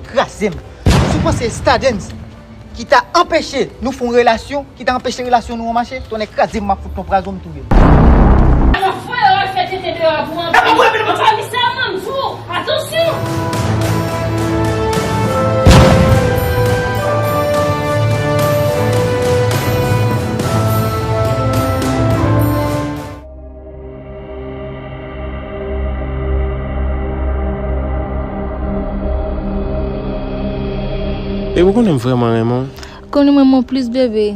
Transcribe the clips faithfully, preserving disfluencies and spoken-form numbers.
Kraze m. Si w panse Stardens ki ta anpeche nou fè yon relasyon, ki ta anpeche relasyon nou an mache, tonnè kraze m, m ap fout non prazon, m touye w. Alò, frè, yo fè tete deyò pou anpil. Anpil sa, manm, sou. Atansyon! Bebe, ou konnen m vrèman renmen w. Konnen m renmen w plis, bebe.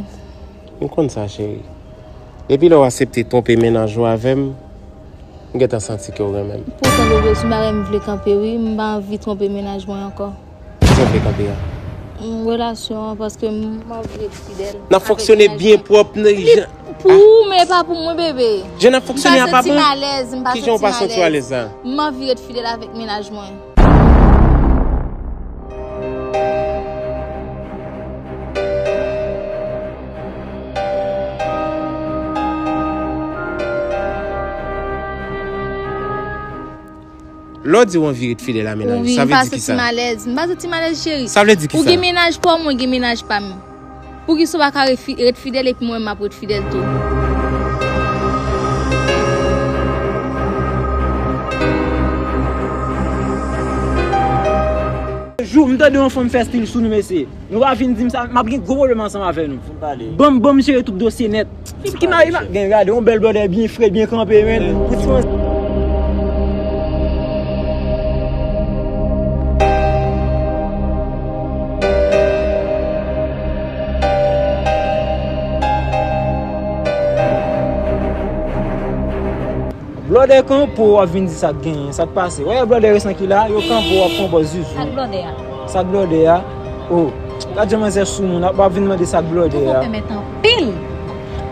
M konn sa, cheri. Depi lè w aksepte twonpe mennaj ou avè m, m gentan santi ke w renmen m. Poutan, bebe, sou bagay m vle kanpe, wi, m pa anvi twonpe mennaj mwen ankò. Kisa w vle kanpe a? Mm, relasyon an, paske m anvi ret fidèl. N ap fonksyone byen pwòp, jan. Pou ou, men pa pou mwen, bebe. Jan n ap fonksyone a pa bon? M pa santi m alèz, m pa santi m alèz. Kijan w pa santi w alèz la? M anvi ret fidèl avèk mennaj mwen. Lè w di w anvi ret fidèl a mennaj ou, sa vle di kisa? Wi, m pa santi m alèz. M pa santi m alèz, cheri. Sa vle di kisa? Ou gen mennaj pa w, mwen gen mennaj pa m. Poukisa w pa ka ret fi-, ret fidèl epi mwen, m ap ret fidèl tou? Jou, m tande yon fanm fè stil sou nou, mesye. Nou pa vin di m sa, m ap gen gwo pwoblèm ansanm avè nou. Ban m, ban m jere tout dosye nèt. Ki mari ma gen gade, yon bèl blòdè byen fre, byen kanpe, men. Pou ti mwen. Blòdè kanpe w ap vin di sa k genyen, sa k pase? Wè blòdè resan ki la, yo kanpe w ap pran bò zizou. Sa k blòdè a? Sa k blòdè a? O, gad jan manzè sou moun, w ap vin mande sa k blòdè a. Ou konprann mèt anpil.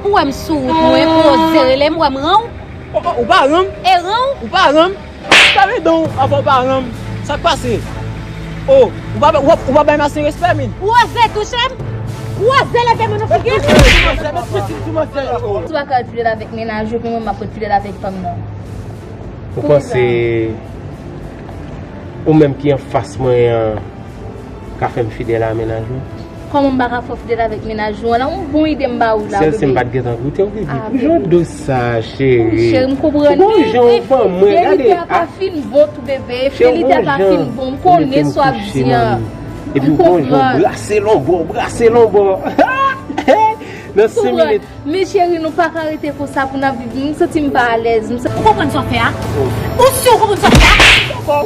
Pou wè m sou wout mwen, pou oze rele m, wè m ran w. O, o, ou pa ran m? E ran w? Ou pa ran m? Kale dan w avan w pa ran m. Sa k pase? O, ou pa, ou pa, ou pa bay masen respè, min. Ou oze touche m? Ou oze leve men nan figi m? Ou pa ka ret fidèl avèk mennaj ou, epi mwen m ap ret fidèl avèk fanm nan. Ou panse ou menm ki anfas mwen an ka fè m fidèl a mennaj ou? Kòman m pa ka fè w fidèl avèk mennaj ou an? La, yon bon ide m ba ou la, bebe. Sèl si m pa t gentan goute w, bebe. Pou jan w dous sa, cheri. Cheri, m konprann. Ou bon jan w ban mwen, gade. Verite a pa fin bon tou, bebe. Verite a pa fin bon. M konnen sa w ap di an. Epi ou bon jan w brase lonbò, brase lonbò. Nan senk minit. Men cheri, nou pa ka rete konsa pou n ap viv. M santi m pa alèz. M santi... Ou konprann sa w fè a? Ou si w konprann sa w fè a?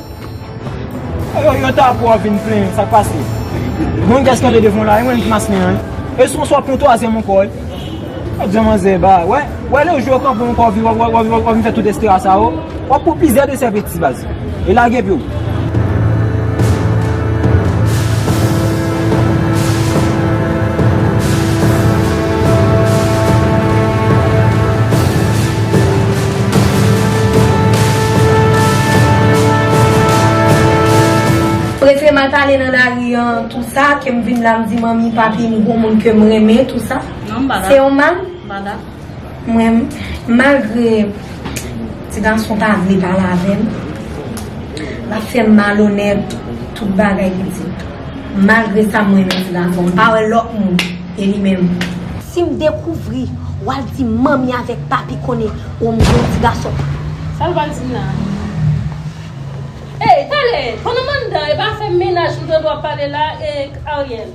Yo, yo ta pou w ap vin plenyen, sa k pase? Bon, kiyès kanpe devan w la? E mwen ki masnen an, wi. E si w pran twazyèm ankò, wi. Jan manzè ba, wè, wè lè w jwe kanpe ankò, w ap vin fè tout estera sa yo. W ap pran plizyè de sèpeti baz. E lage pye w. Prefere m al pale nan lari an, tou sa, ke m vin la, m di manmi, papi, m gon moun ke m renmen, tou sa. Non, m pa dakò. Se yon mal? M pa dakò. Mwen, malgre ti gason pa vle pale avè m, l ap fè m malonèt, tout bagay li di. Malgre sa, mwen renmen ti gason. M pa wè lòt moun, e li menm. Si m dekouvri, w al di manmi avèk papi konnen ou m gon ti gason. Sa l pral di m la? Ey, talè, pandan m anndan, e pa afè mennaj nou tande w ap pale la, e Ariel.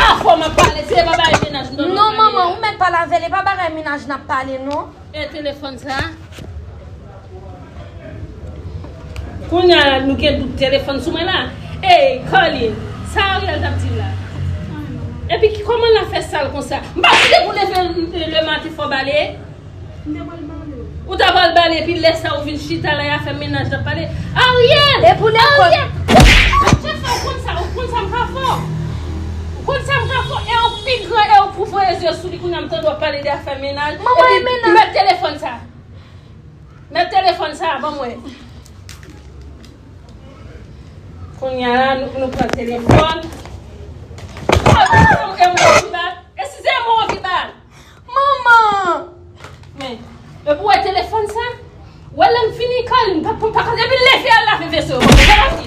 Afè w m ap pale, se pa bagay mennaj nou tande w ap pale la. Non, manman, ou mèt pale avè l, e pa bagay mennaj n ap pale, non. E telefòn sa? Kounye a la, nou gen dout telefòn sou mwen la. Ey, Carline, sa Ariel t ap di m la? Epi ki, kòman l ap fè sal konsa? M pa di depi w leve lematen fò w bale? Ou ta pral bale, epi lè sa ou vin chita la, y a fè mennaj n ap pale. Ariel! E pou lekòl? Ariel! Chèf, ou konn sa, ou konn sa m ka fè w? Ou konn sa m ka fè w? E ou pi gran, e ou pou voye zye sou li, kounye a m tande w ap pale de afè mennaj. Manman, e mennaj. Met telefòn sa. Met telefòn sa, ban m wè. Kounye a la, nou, nou pran telefòn. Ah, e mwen ki bat. E si se mwen ki bat. Manman! Men, epi w wè telefòn sa? W wè lè m fini kay, m pa, m pa ka depi leve al lave veso yo. Bon, gade ap di.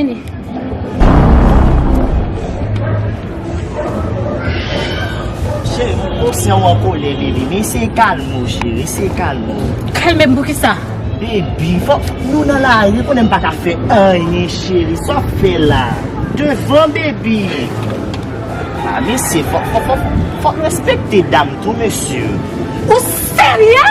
vini. Cheri, m konsyan w an kolè, baby, men eseye kalme w, cheri, eseye kalme w. Kalme m pou kisa? Baby, fòk nou nan lari, ou konnen m pa ka fè anyen, cheri, sa w ap fè la? Devan, baby. Ah, mesye, fòk, fòk, fòk, fòk respekte dam tou, mesye. Ou serye?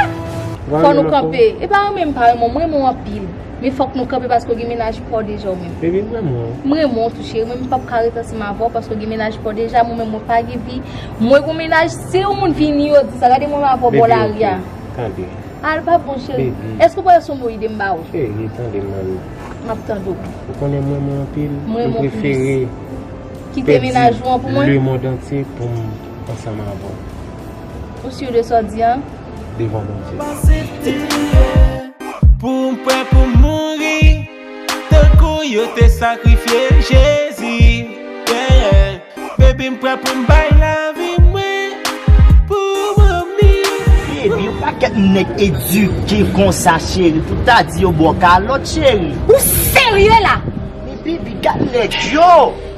Fò nou kanpe. E pa renmen m pa renmen w, mwen renmen w anpil. Men fòk nou kanpe paske w gen mennaj pa w deja ou menm. Baby, m renmen w. M renmen w tou, cheri. Mwen menm m p ap ka ret ansanm avè w paske w gen mennaj pa w deja. Mwen menm mwen pa gen vi. Mwen gon mennaj, si yon moun vini, yo di sa. Gade mwen avè w bò lari a. Baby, ok. Tande. Al pa bon, cheri. Baby. Èske w pral sonm yon ide m ba ou? Cheri, tande m, man. M ap tande w. Ou konnen mwen, mwen anpil. Mwen, mwen prefere kite mennaj ou an pou mwen. Lemonn antye pou m ansanm avè w. Ou si de sa w di a? Devan Bondye. Pou m prè pou m mouri, tankou yo te sakrifye Jezi. Yeah. Baby, m prè pou m bay lavi mwen pou manmi. Baby, yon pakèt nèg edike konsa, cheri, pou ta di yo ba w kalòt, cheri. Ou serye la? Men baby, gad nèg yo.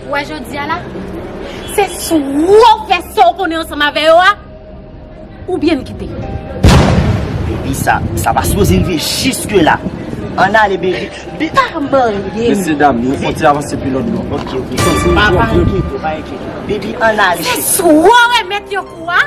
Ou wè jodi a la, se swa w fè sa w konnen ansanm avè yo a, oubyen n kite. Baby, sa, sa pa sipoze rive jiske la. Ann ale, baby. Bi- Pa manyen m. Mesye dam, nou fò ti avanse pi lòt bò. Ok, ok. Pa, pa enkyete w, pa enkyete w. Baby, ann ale, cheri. Se swa w remèt yon kou a,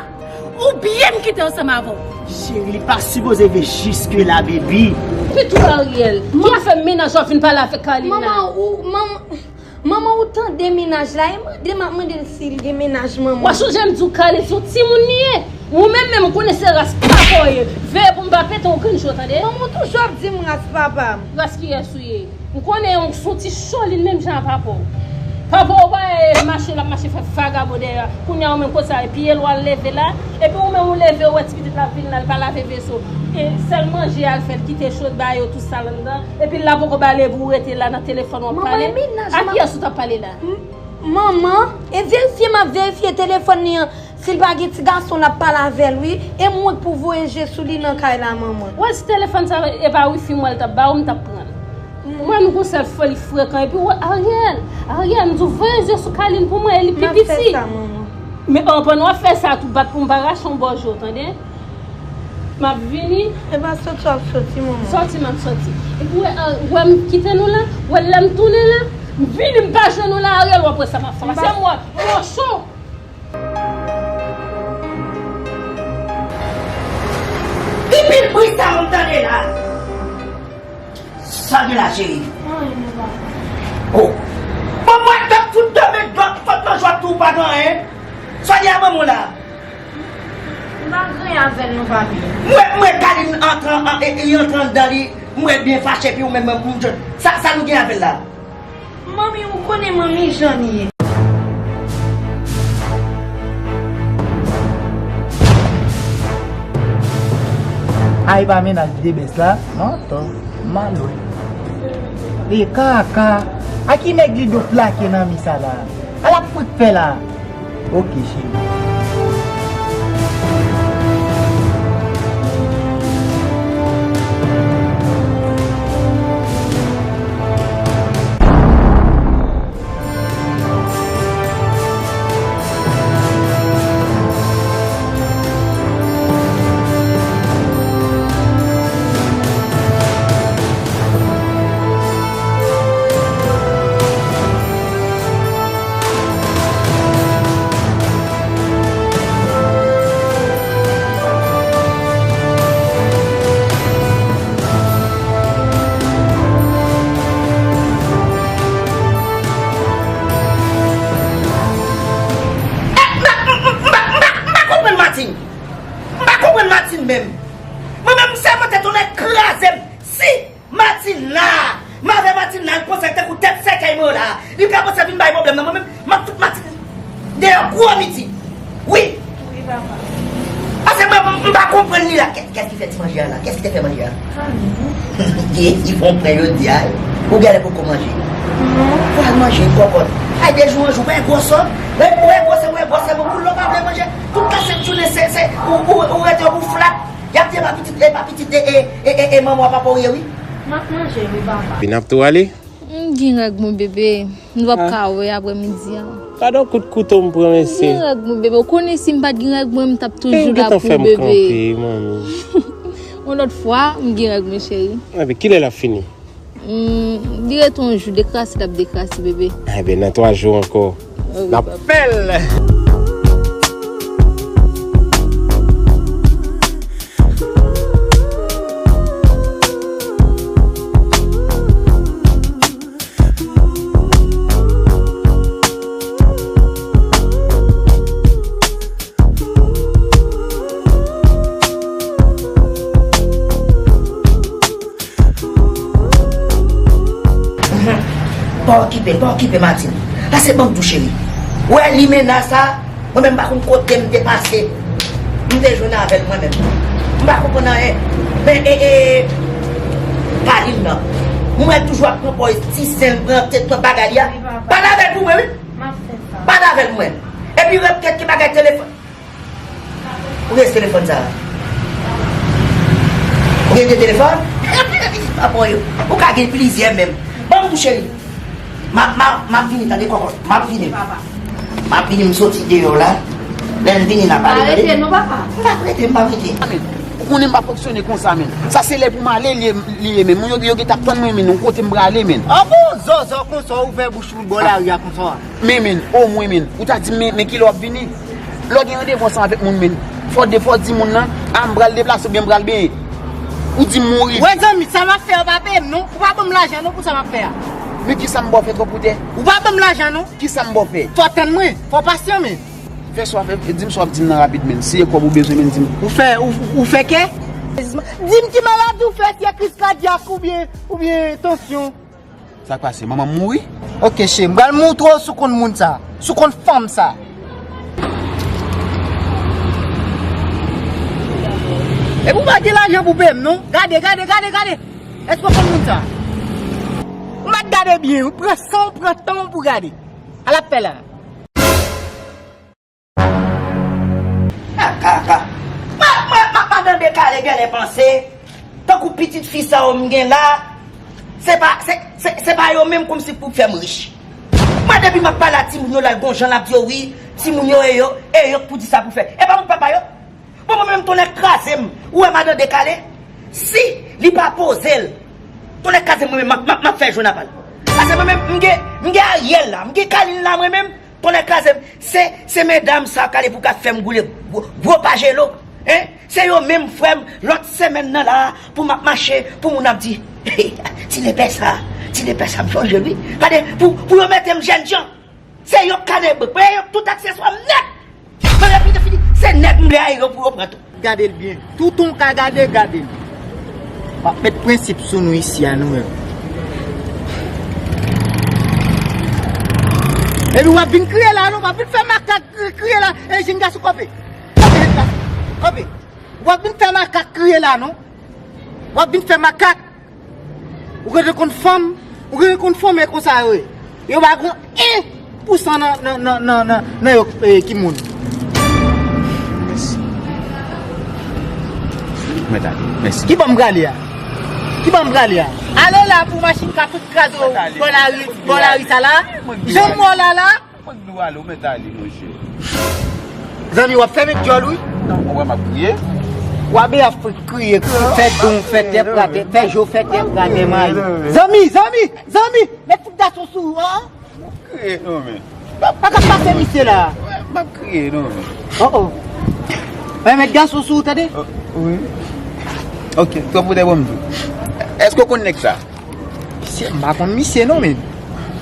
oubyen m kite ansanm avè w. Cheri, li pa sipoze rive jiske la, baby. Pitit Ariel, ki afè mennaj w ap vin pale avèk Kalina? Manman, ou, manman, Manman, ou tande mennaj la, e mande m ap mande l si l gen mennaj, manman. W a sonje m di w Kalin se yon timoun li ye. Ou menm menm, ou konnen se ras papa w ye. Veye pou m pa pete yon grenn cho, tande? Manman, ou toujou ap di m ras papa m. Ras kiyès ou ye? M konnen yon, se yon ti cholin menm jan a papa w. Papa w pa e mache, l ap mache fè vagabon dèyè. Kounye a ou menm konsa, epi e lwa l leve la. Epi ou menm ou leve, ou wè ti pitit la ap vin la, l pa lave veso. E sèl manje a l fè, l kite cho ba yo, tout sa l anndan. Epi l la poko ba l, epi w rete la nan telefòn w ap pale. Manman, e mennaj. A kiyès ou t ap pale la? M-, manman, e verifye m ap verifye telefòn li an, si l pa gen ti gason l ap pale avè l, wi. E mwen k pou voye je sou li nan kay la, manman. Wè, si telefòn sa, e pa wifi m wè l t ap ba ou, m t ap pran l. Mwen, m gon sèl foli frekan, epi wè, Ariel, Ariel, m di w voye je sou Kalin pou mwen, e li pi piti. M ap fè sa, manman. Men, anpann w ap fè sa tou, bat pou m pa rache yon bò je w, tande? M ap vini. E pa soti w ap soti, manman. Soti m ap soti. Epi w wè, a, w wè m kite nou la, w wè lè m tounen la, m vini m pa jwenn nou la, Ariel, w ap wè sa m ap fè la. Se mwen, mouchon. Ki pil bri sa m tande la? Sa gen la, cheri? Anyen, non, papa. Oh. Bon, mwen t ap fout tonbe dwat, fout nan jwèt tou, pa gen anyen. Sa gen a manman w la? M pa gen anyen avè l non, papi. M wè, m wè Kalin antre an, e, e, li antre anndan li, m wè l byen fache, epi ou menm, m, m, sa, sa nou gen avè l la? Manmi, ou konnen manmi jan li ye. Ay, pa mennaj de bès la, non, to, malo. E kaka, a ki nèg li do plake nan mi sa la? Ala pou t fè la. Ok, cheri. Pwoblèm nan mwen menm, m ap fout Matin deyò gwo midi. Wi. Wi, papa. Paske mwen, m, m pa konprann li la. Kè-, kès ki fè ti manje a la? Kès ki te fè manje a? Ye, li fè yon pran jodi a. Ou genlè poko manje. Non. Fò al manje, kòkòt. Ay, de jou an jou, wè gwosè. Wè, wè gwosè, wè gwosè, bon, moun lò pa vle manje. Tout la sèt jounen, se, se, ou, ou, ou rete ou flat. Y ap di, e pa pitit, e pa pitit, e, e, e, e, e manman w papa w ye, wi. M ap manje, wi, papa. Vin ap tou ale? M gen règ mwen, bebe. Nou p ap ka wè aprè midi an. Gade yon kout kouto m pran, mesye. M gen règ mwen, bebe. Ou konnen si m pa t gen règ mwen, m t ap toujou la pou ou, bebe. Kanpe, manmi. Yon lòt fwa, m gen règ mwen, cheri. Enben, kilè l ap fini? Hmm, li rete yon jou, dekrase l ap dekrase, bebe. Enben, nan twa jou ankò. Wi, papa. N ap fè l! Pa okipe l, pa okipe Martine. Pase ban m tou, cheri. Ou wè limena sa, mwen menm m pa konn kote m te pase. M te jwenn avè l mwen menm. M pa konprann anyen. Men, e, e, Kalin nan. Mwen wè l toujou ap pran pòz ti sen l, pran tèt, pran bagay li a. Pale avè l pou mwen, wi. M ap fè sa. Pale avè l pou mwen. Epi repete ki bagay telefòn. Ou gen telefòn sa? Ou gen de telefòn? Papa yo. Ou ka gen plizyè menm. Ban m tou, cheri. M ap, m ap, m ap vini, tande, kòkòt. M ap vini. M ap vini, m soti deyò la. Lè m vini, n a pale, tande. Pa rete non, papa. M p ap rete, m p ap rete. Ou konnen m pa fonksyone konsa, men. Sa se lè pou m ale, li ye, li ye, men. Moun yo, yo gentan ap tann mwen, men. Yon kote m prale, men. An bon, zòzò konsa, ou ouvè bouch ou bò lari a konsa. Men, men, omwen, men. Ou ta di m, men, men kilè w ap vini? Lè w gen randevou ansanm avèk moun, men, fò de fò w di moun nan, a, m pral deplase oubyen m pral benyen. Ou di m ou rive. Wè, zanmi, sa m ap fè a pa peye m, non. Ou pa ban m lajan, non, pou sa m ap fè a. Men kisa m ba w fè twòp woutè? Ou pa ban m lajan, non. Kisa m ba w fè? Fò w tann mwen, fò w pasyan, men. Fè sa w ap fè, di m sa w ap di m nan rapid, men. Si e kòb ou bezwen, men, di m. Ou fè, ou, ou fè kè? Di m ki maladi ou fè, si e kriz kadyak oubyen, oubyen tansyon. Sa k pase? Manman m mouri? Oke, cheri, m pral moutre w si w konn moun sa, si w konn fanm sa. Epi w pa gen lajan pou peye m, non? Gade, gade, gade, gade! Èske w konn moun sa? Ou mèt gade byen, wi. Pran san w, pran tan w pou gade. Al ap fè la. Kaka, kaka. Mwen, mwen, mwen, madan Dekale genlè panse, tankou pitit fi sa yo m gen la, se pa, se, se, se pa yo menm kòmsi pou fè m rich. Mwen, depi m ap pale a timoun yo la, gon jan l ap di yo, wi, timoun yo e yo, e yo k pou di sa pou fè. E pa moun papa yo? Bon, mwen menm, tonnè kraze m. Ou wè madan Dekale? Si li pa poze l, tonnè kraze m, mwen menm, m ap, m ap, m ap fè jwenn apa l. Paske mwen menm, m gen, m gen Ariel la, m gen Kalin la, mwen menm. Tonnè kraze m. Se, se medam sa k ale pou ka fè m goule gwo, gwo pajelo. Hein? Se yo menm, frè m, lòt semèn nan la, pou m ap mache, pou moun ap di, ti lepè sa, ti lepè sa, m sonje l, wi. Gade, pou, pou yo mete m jènjan. Se yo k ka nèg, se yo k tout akseswa m nèt. Mwen epi te fini, se nèg m vle a yo pou yo pran tou. Gade l byen. Toutan w ka gade, gade l. M ap met prensip sou nou isi a, nou menm. Epi w ap vin kriye la, non, w ap vin fè makak kri-, kriye la. E, jenn gason, kanpe. Kanpe, jenn gason. Kanpe. W ap vin fè makak kriye la, non. W ap vin fè makak. Ou gentan konn fanm, ou gentan konn fanm e konsa yo ye. Yo pa gon en pou san nan, nan, nan, nan, nan, nan yo, eh, ki moun. Mèsi. Mèt ale, mèsi. Ki bò m prale a? Ki bò m prale a? Ale la pou machin ka fout kraze w bò lari, bò lari sa la. Jan m wè w la la. Mwen k di w ale, ou mèt ale, monchè. Zanmi, w ap fèmen dyòl, wi. Non, ou wè m ap kriye. W ap byen ap fè kriye, fè don, fè tè prate, fè jo, fè tè prate, mayi. Zanmi, zanmi, zanmi, mèt fout gason sou ou, an. M ap kriye, non, men. Pa ka pase misye la. M ap kriye, non, men. Oh, oh. Mwen mèt gason sou ou, tande? Oh, wi. Ok, twòp ou te bon m di. Èske w konn nèg sa? Misye, m pa konn misye non, men.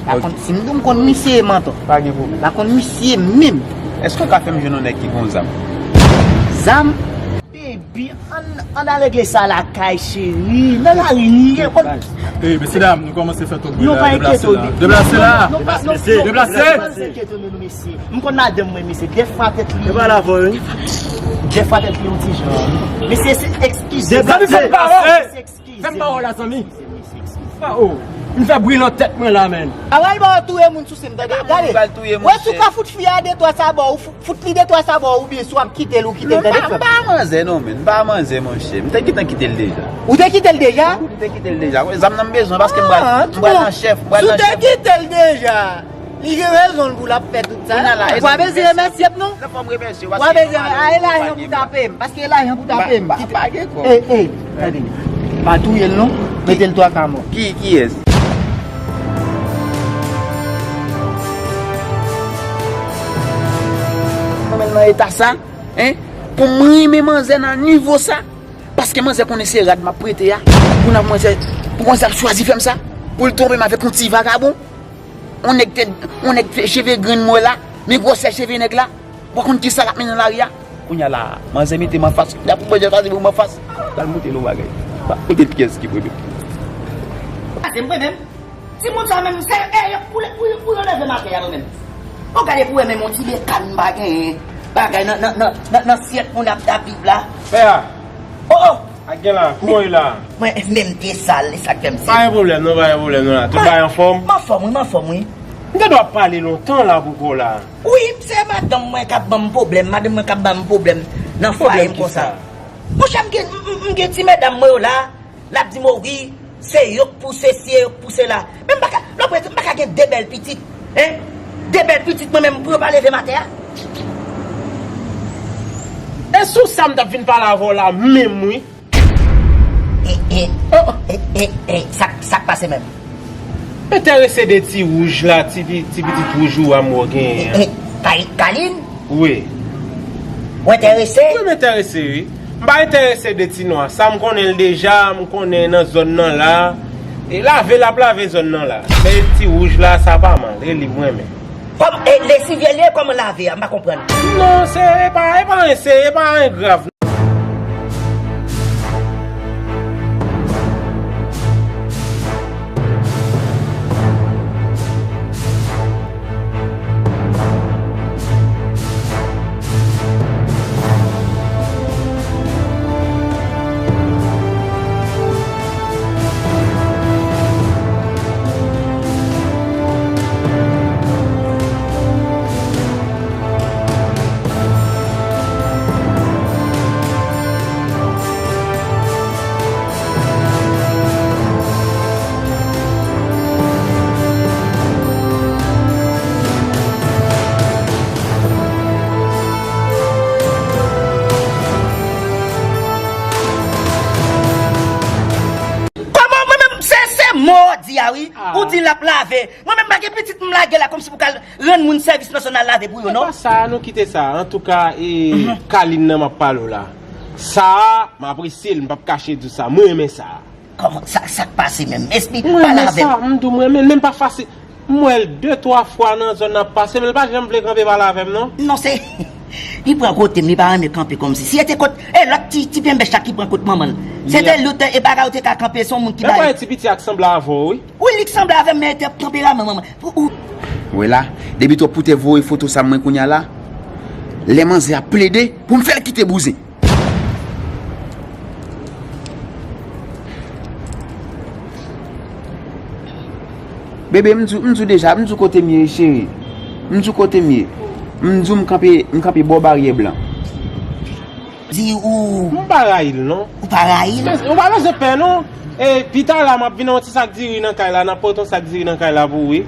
Pa konn, si m di w m konn misye, manto. Pa gen pwoblèm. Pa konn misye menm. Èske w ka fè m jwenn yon nèg ki gon zam? Zam? Baby, Pi ann, ann al regle sa lakay, cheri. Nan lari, ni gen konn. Ey, mesye dam, nou kòmanse fè twòp bri la. Deplase la. Deplase la. Deplase. Deplase. M konn madanm mwen, mesye. Dèfwa tèt li. E pa la vò, wi. Dèfwa tèt li yon ti jan. Mesye, se eskize. Deplase. Fè m pawòl la, zanmi. Ah, oh. M fè bri nan tèt mwen la, menn. Aray ba w touye moun sou sèn, tande. Gade. Wè si w ka fout fi a de twa sabò, ou fout, fout li de twa sabò, oubyen si w ap kite l, ou kite l, tande. M pa, m pa manzè non, menn. M pa manzè, monchè. M te gentan kite l deja. Ou te kite l deja? M te kite l deja. Wè, zam nan m bezwen paske m pral, m pral nan chèf, m pral nan chèf. Si w te kite l deja. Li gen rezon l pou l ap fè tout sa. Kounye a la, w a bezwen remèsye m non? Lè fò m remèsye w, w a bezwen, a, e lajan pou tape m, paske e lajan pou tape m. Pa, pa, pa gen kòb. Ey, ey, tande. Pa touye l non, mete l twa ka mò. Ki, kiyès? Mwen menm nan eta sa, en? Pou m renmen manzè nan nivo sa, paske manzè konnen se rad m ap prete a, pou n ap manzè, pou manzè ap chwazi fè m sa, pou l twonpe m avèk yon ti vagabon. On nèg te, on nèg te cheve grenn mwen la, men gwosè cheve nèg la, w pa konn kisa l ap mennen nan lari a. Kounye a la, manzè mete m anfas, y ap pran jan kaze pou m anfas. L al monte nan bagay. Pa kote pyès ki premye. Kaze m mwen menm. Timoun sa menm, se, e, pou, pou, pou yo leve maten a mwen menm. Ou gade pou wè menm yon ti bekàn m pa genyen. Bagay nan, nan, nan, nan, nan syèk moun ap, ap viv la. Pè a. Oh, oh. Ak gen la, kouman w ye la? Mwen, men m te sal, e sa k fè m sal. Pa gen pwoblèm non, pa gen pwoblèm non la. Tout bagay anfòm? M anfòm wi, m anfòm wi. M te dwe ap pale lontan la pou kò la. Wi, se madanm mwen k ap ban m pwoblèm, madanm mwen k ap ban m pwoblèm nan fwaye m konsa. Pwoblèm kisa? Monchè, m gen, m, m, m gen ti medam mwen yo la, l ap di m, o wi, se yo k pouse, se yo k pouse la. Men m pa ka, lè w prete, m pa ka gen de bèl pitit, en? De bèl pitit mwen menm pou yo pa leve m atè a? E sou sa m t ap vin pale avè w la menm wi. E, e, e, e, e, sa, sa k pase menm? Enterese de ti wouj la, ti, ti, ti pitit wouj ou a m wè w genyen an. E, e, Kay-, Kalin? Wi. Ou enterese? Wi, m enterese wi. M pa enterese de ti nwa. Sa m konnen l deja, m konnen nan zòn nan la. E lave l ap lave zòn nan la. Men ti wouj la, sa pa mal. E li m renmen. Kòm, e lesiv li ye, kòman lave a? M pa konprann. Non, se, e pa, e pa anyen, se, e pa anyen grav. Kòman mwen menm se, se mò di a wi. Ou di l ap lave. Mwen menm pa gen pitit m lage la kòmsi pou ka rann moun sèvis nan zòn nan lave pou yo non. E pa sa, nou kite sa. Antouka, e Kalin nan m ap pale w la. Sa a, m apresye l, m p ap kache di w sa. Mwen renmen sa. Kòman, sa, sa k pase menm? Esplike, pale avè m. Mwen renmen sa, m di w mwen renmen l, men m pa fasil. M wè l de twa fwa nan zòn nan ap pase, men l pa janm vle kanpe pale avè m non. Non, se, li pran kote m, li pa renmen kanpe kòmsi. Si se te kot, e lòt ti, ti penbèch la ki pran kot manman l. Se te lòt, e bagay ou te ka kanpe, se yon moun ki bay. Men pa ti piti a k sanble avè w wi. Wi, li k sanble avè m, men te, tanperaman manman. Ou, ou. Wè la, depi twòp pou te voye foto sa mwen kounye a la, lè manzè ap plede pou m fè l kite bouzen. Bebe, m di w, m di w deja, m di w kote m ye, cheri. M di w kote m ye. M di w m kanpe, m kanpe bò baryè blan. Di ou. M pa rayi l non. Ou pa rayi l? Ou pa bezwen pè non. E pita la m ap vin yon ti sak diri nan kay la, n ap pote yon sak diri nan kay la pou ou wi.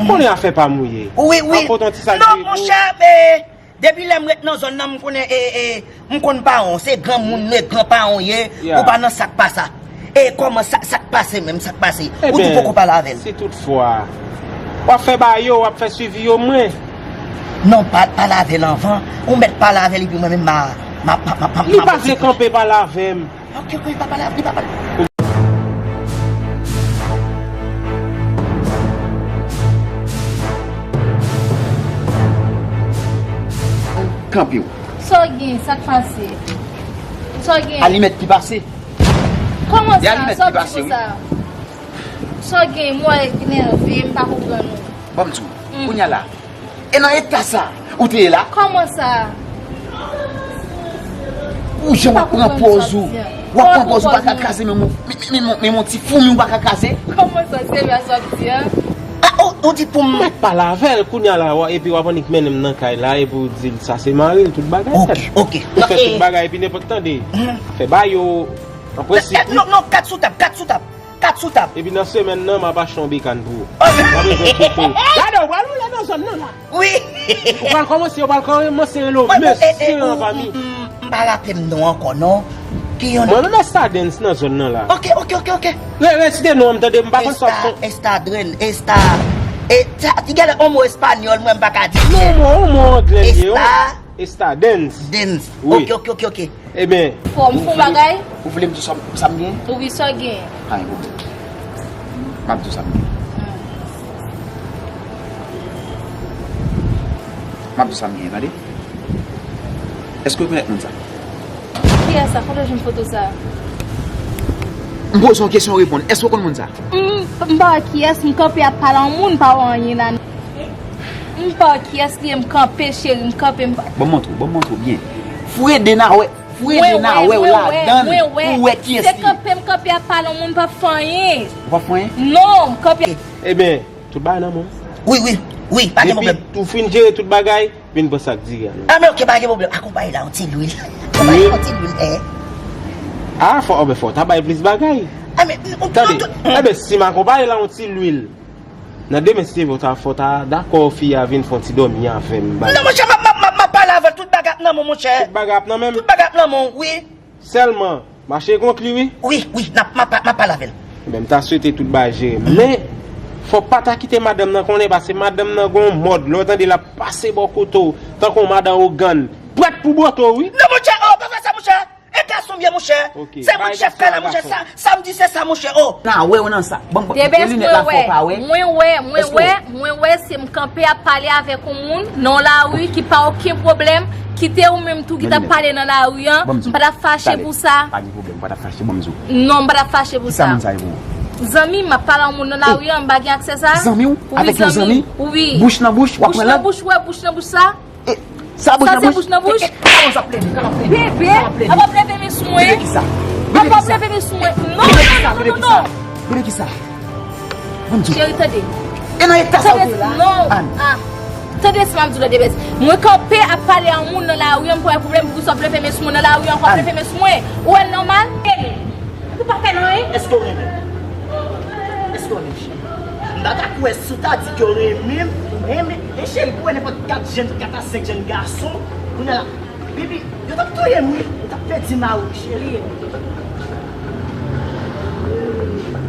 Konnen afè pa m ou ye. Wi, wi. M ap pote yon ti sak diri pou ou. Non, monchè, e, depi lè m ret nan zòn nan, m konnen, e, e, m konn pawon. Se granmoun, e, gran pawon ye. Ou pa nan sak pa sa. E kòman sa, sa k pase menm, sa k pase? Ou di w poko pale avè l? Si toutfwa w ap fè bagay yo, w ap fè swivi yo, mwen. Non, pa, pale avè l anvan. Ou mèt pale avè l epi mwen menm ma, ma, ma, ma, ma, li pa vle kanpe pale avè m. Ok, ok, li pa pale, li pa pale. Kanpe w. Sa w gen, sa k pase? Sa w gen? Alimèt ki pase. Kòman sa? Sa w di konsa? Sa w gen? M wè ki nève, m pa konprann ou. Ban m di w, kounye a la, e nan eta sa ou te ye la? Kòman sa? Ou jan w ap pran pòz ou. W ap pran pòz ou pa ka kraze menm, menm, menm, menm yon ti foumi ou pa ka kraze. Kòman sa, se vre sa w ap di a? Ah, ou, ou di pou m. Mèt pale avè l, kounye a la, wa-, epi w ap annik mennen m nan kay la, epi w di l sa se mari l, tout bagay nèt. Ok, ok. Ou fè tout bagay, epi nenpòt tande. Fè ba yo, an prensip, non, non, kat sou tab, kat sou tab. Kat sou tab. Epi nan semèn nan, m ap achte yon bekàn pou ou. M pa bezwen kite. Gade, w pral woule nan zòn nan la. Wi. Ou pral kòmanse, ou pral kòmanse rele w mesye an pa mi. M pa raple m non ankò, non. Ki yon... Mwen menm Estadens nan zòn nan la. Ok, ok, ok, ok. Re-, resite non an m tande, m pa konn sa w ap fè. Esta, Estadren, Esta, e, sa, ti gen yon mo espanyòl, mwen m pa ka di. Non, mo, mo anglè li ye, wi. Esta. Estadens. Dens. Wi. Ok, ok, ok, ok. Ebyen, fò m fè yon bagay. Ou vle m di w sa m, sa m gen? Wi, sa w gen. Pa gen pwoblèm. M ap di w sa m gen. M ap di w sa m gen, tande? Èske w rekonèt moun sa? Kiyès sa? Kote w jwenn foto sa? M poze w yon kesyon, w reponn. Èske w konn moun sa? M, m pa wè kiyès, m kanpe ap pale a yon moun, m pa wè anyen la. M pa wè kiyès li ye, m kanpe, cheri, m kanpe, m pa... Ban m montre w, ban m montre w byen. Frede Nawè, Frede Nawè w ladann, ou wè kiyès li ye. Se kanpe m kanpe ap pale a yon moun, m p ap fè anyen. Ou p ap fè anyen? Non, m kanpe. Ebyen, tout bagay nan men w. Wi, wi, wi, pa gen pwoblèm. Depi ou fin jere tout bagay, vin pran sa k diri a non. Ah, men ok, pa gen pwoblèm. Akonpaye la, yon ti lwil. Akonpaye yon ti lwil, eh. Ah, fò, oh, ben, fò w ta bay plis bagay. Ah, men, tande, eh ben, si m akonpaye la, yon ti lwil. Nan demen, si te vle, w ta, fò w ta dakò fi a vin fè yon ti dòmi avè m, bay. Non, monchè, m ap, m ap, m ap, m ap pale avè l. Tout bagay ap nan men w, monchè. Tout bagay ap nan men m? Tout bagay ap nan men w, wi. Sèlman, mache kont li, wi. Wi, wi, n ap, m ap, m ap pale avè l. Ebyen, m ta swete tout bagay jere. Men, fò w pa ta kite madanm nan konnen, paske madanm nan gon mòd, lè w tande l ap pase bò kote w, tankou yon madan ogàn, prèt pou bwote w, wi. Non, monchè, oh, pa fè sa, monchè. E gason m ye, monchè. Se mwen k chèf kay la, monchè. Sa, sa m di, se sa, monchè. Oh. Nan, wè w nan sa. Bon, bon, gen linèt la fò w pa wè. Mwen wè, mwen wè, mwen wè, se m kanpe ap pale avèk yon moun nan lari ki pa okenn pwoblèm. Kite ou menm tou ki t ap pale nan lari an. M pa t ap fache pou sa. Pa gen pwoblèm, m pa t ap fache, ban m di w. Non, m pa t ap fache pou sa. Ki sa moun sa ye pou ou? Zanmi m, m ap pale a yon moun nan lari an, m pa gen aksè sa. Zanmi w? Wi, avèk yon zanmi? Wi. Bouch nan bouch, w ap pran lang? Bouch nan bouch, wè, bouch nan bouch sa. E, sa bouch nan bouch? Sa se bouch nan bouch? E, e, kòman sa plede? Kòman plede? Bebe, kòman plede? Ap ap leve men sou mwen. Plede ki sa? Ap ap leve men sou mwen. Non, non, non, non, non. Plede ki sa? Ban m di w. Cheri, tande. E nan eta sa w te ye la? Non. Ann. Ah. Tande sa m ap di w la, Debès. Mwen kanpe ap pale a yon moun nan lari an, m pa wè pwoblèm pou sa w ap leve men sou mwen nan lari an, ankò ap leve men sou mwen. Ou wè l nòmal? Ou pa fè l anyen? Èske w renmen m? Èske w renmen m, cheri? M pa ta kwè si w ta di ke w renmen m, ou renmen, e cheri, pou wè nenpòt kat jèn, kat a senk jèn gason, kounye a la, baby, yo t ap touye m, wi, yo t ap pèdi mari m, cheri.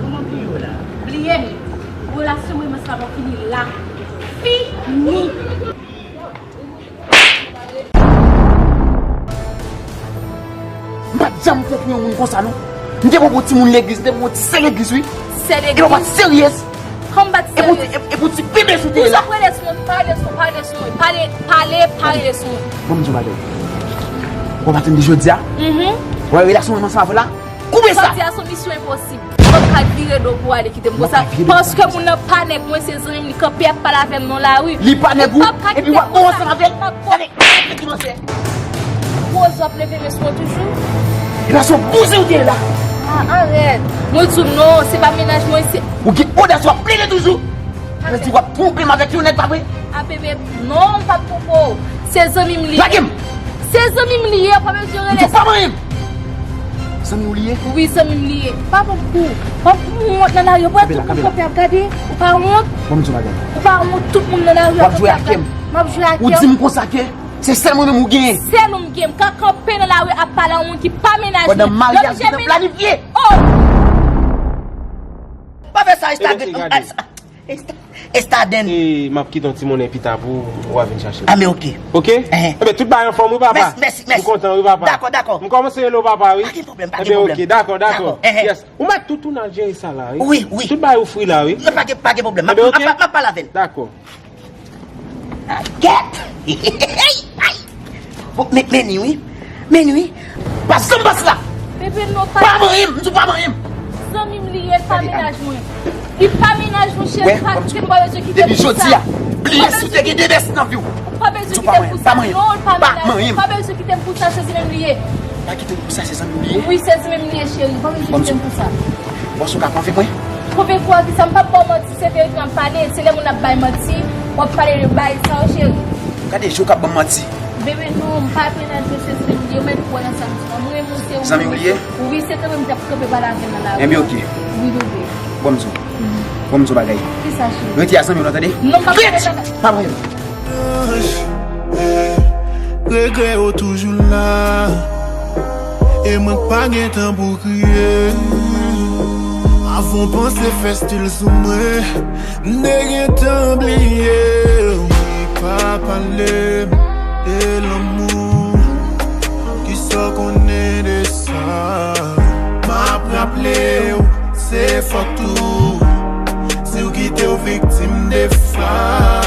Kòman bliye w la? Bliye m. Relasyon mwen menm sa va fini la. Fini. M pa t janm konprann yon moun konsa, non. M te pran pou timoun legliz, m te pran pou ti sè legliz, wi. Sè legliz? Epi w pa t seryez. Kòm m pa t seryez? Epi w ti, epi w ti bebe sou teren la. Ou sot rele sou mwen, pa rele sou mwen, pa rele sou mwen. Pale, pale, pa rele sou mwen. Bon, m di w bagay. Ou pa t vin di jodi a? Mhm. Wè, relasyon mwen ansanm avè w la. Koupe sa! Jodi a se yon misyon enposib. Ou p ap ka vire do pou w ale kite m konsa. Paske moun nan pa nèg mwen, se zanmi m, li kanpe ap pale avè m nan lari. Li pa nèg ou, epi w ap bon ansanm avè l? Gade, gade ki manzè. Gwo zòb leve men sou mwen toujou. Epa se yon bouzen ou te ye la. Ah, arèt. Mwen di w non, se pa mennaj mwen, se... Ou gen odas w ap plede toujou. Sa vle di w ap twonpe m avèk yon nèg, pa vre? A bebe, non, m p ap twonpe w. Se zanmi m li ye. Lage m! Se zanmi m li ye, w pa bezwen rele. Ou di w pa manyen m? Zanmi w li ye? Wi, zanmi m li ye. Pa pran kou. Pa pran wont nan lari, w wè tout moun kanpe ap gade. Ou pa wont? Ban m di w bagay. Ou pa wont, tout moun nan lari ap kanpe ap gade. W ap jwe ak kè m. M ap jwe ak kè w. Ou di m konsa ke se sèl mwen menm ou genyen. Sèl ou m genyen. M ka kanpe nan lari ap pale a yon moun ki pa mennaj mwen. Pandan maryaj nou te planifye. Oh! Pa fè sa, Estadens. Esta-, Estaden. E m ap kite yon ti monnen pita pou ou a vin chache l. Ah, men ok. Ok? Enhen. Enben, tout bagay anfòm, wi, papa. Mèsi, mèsi, mèsi. M kontan, wi, papa. Dakò, dakò. M kòmanse rele w papa, wi. Pa gen pwoblèm, pa gen pwoblèm. Enben, ok, dakò, dakò. Dakò, enhen. Yes. Ou mèt tout, ou nan jere sa la, wi. Wi, wi. Tout bagay ou fri la, wi. Non, pa gen, pa gen pwoblèm. M ap, enben, ok. M ap, m ap pale avè l. Dakò. Kèt! Bon, men, men ni wi. Men ni wi. Pa zanm pase la. Bebe, non, pa. Pa manyen m, m di w pa manyen m. Zanmi m li ye, l pa mennaj mwen. Li pa mennaj mwen, cheri, pa kite m, pa bezwen kite m pou sa. Depi jodi a, bliye si w te gen de bès nan vi w. Pa bezwen kite m pou sa. Non, l pa mennaj mwen. Pa bezwen kite m pou sa, se zanmi m li ye. Pa kite m pou sa, se zanmi m li ye? Wi, se zanmi m li ye, cheri. Pa bezwen kite m pou sa. Bon, si w ka konve mwen. Konve kwa ki sa, m p ap ba w manti, se verite m ap pale. Se lè moun ap bay manti, w ap pale de bagay sa yo, cheri. Gade jan w k ap ban m manti. Bebe, non, m pa mennaj mwen, se zanmi m li ye, ou mèt kwè nan sa m di la. Mwen renmen w, se ou. Zanmi w li ye? Wi, se kanpe m t ap kanpe pale avè l nan lari. Enben, oke. Wi, bebe. Bon, m di w. Bon, m di w bagay. Kisa, cheri? Rete a zanmi w lan, tande? Non, m p ap rete a zanmi. Pa manyen m. Anj, regrè yo toujou la. E mwen k pa gen tan pou kriye. Avan w panse fè stil sou mwen, m te gentan bliye w. Mwen pa pale m de lanmou. Kisa w konnen de sa? M ap raple w, se fòt ou. Si w kite w viktim de fwa.